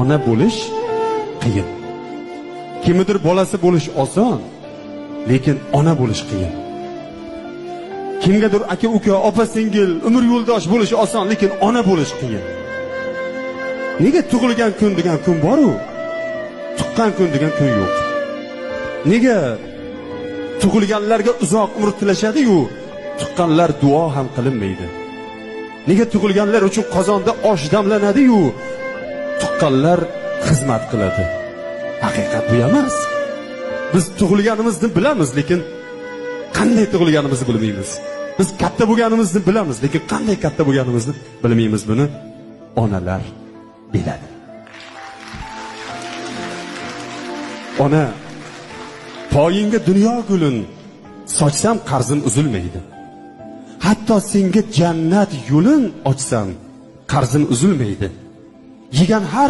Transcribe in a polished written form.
Ona bo'lish qiyin. Kimnidir bolasi bo'lish oson, lekin ona bo'lish qiyin. Kimgadir aka uka, opa singil, umr yo'ldosh bo'lish oson, lekin ona bo'lish qiyin. Nega tug'ilgan kun degan kun bor-u, tuqqan kun degan kun yo'q? Nega tug'ilganlarga uzoq umr tilashadi-yu, tuqqanlar duo ham qilinmaydi? Nega tug'ilganlar uchun qozonda osh damlanadi-yu, tuqqanlar xizmat qiladi? Haqiqat bu emas. Biz tug'ilganimizni bilamiz, lekin qanday tug'ilganimizni bilmaymiz. Biz katta bo'lganimizni bilamiz, lekin qanday katta bo'lganimizni bilmaymiz. Buni onalar biladi. Ona, poyingga dunyo gulin sochsam qarzim uzilmaydi. Hatto senga jannat yo'lin ochsam qarzim uzilmaydi. Yegan har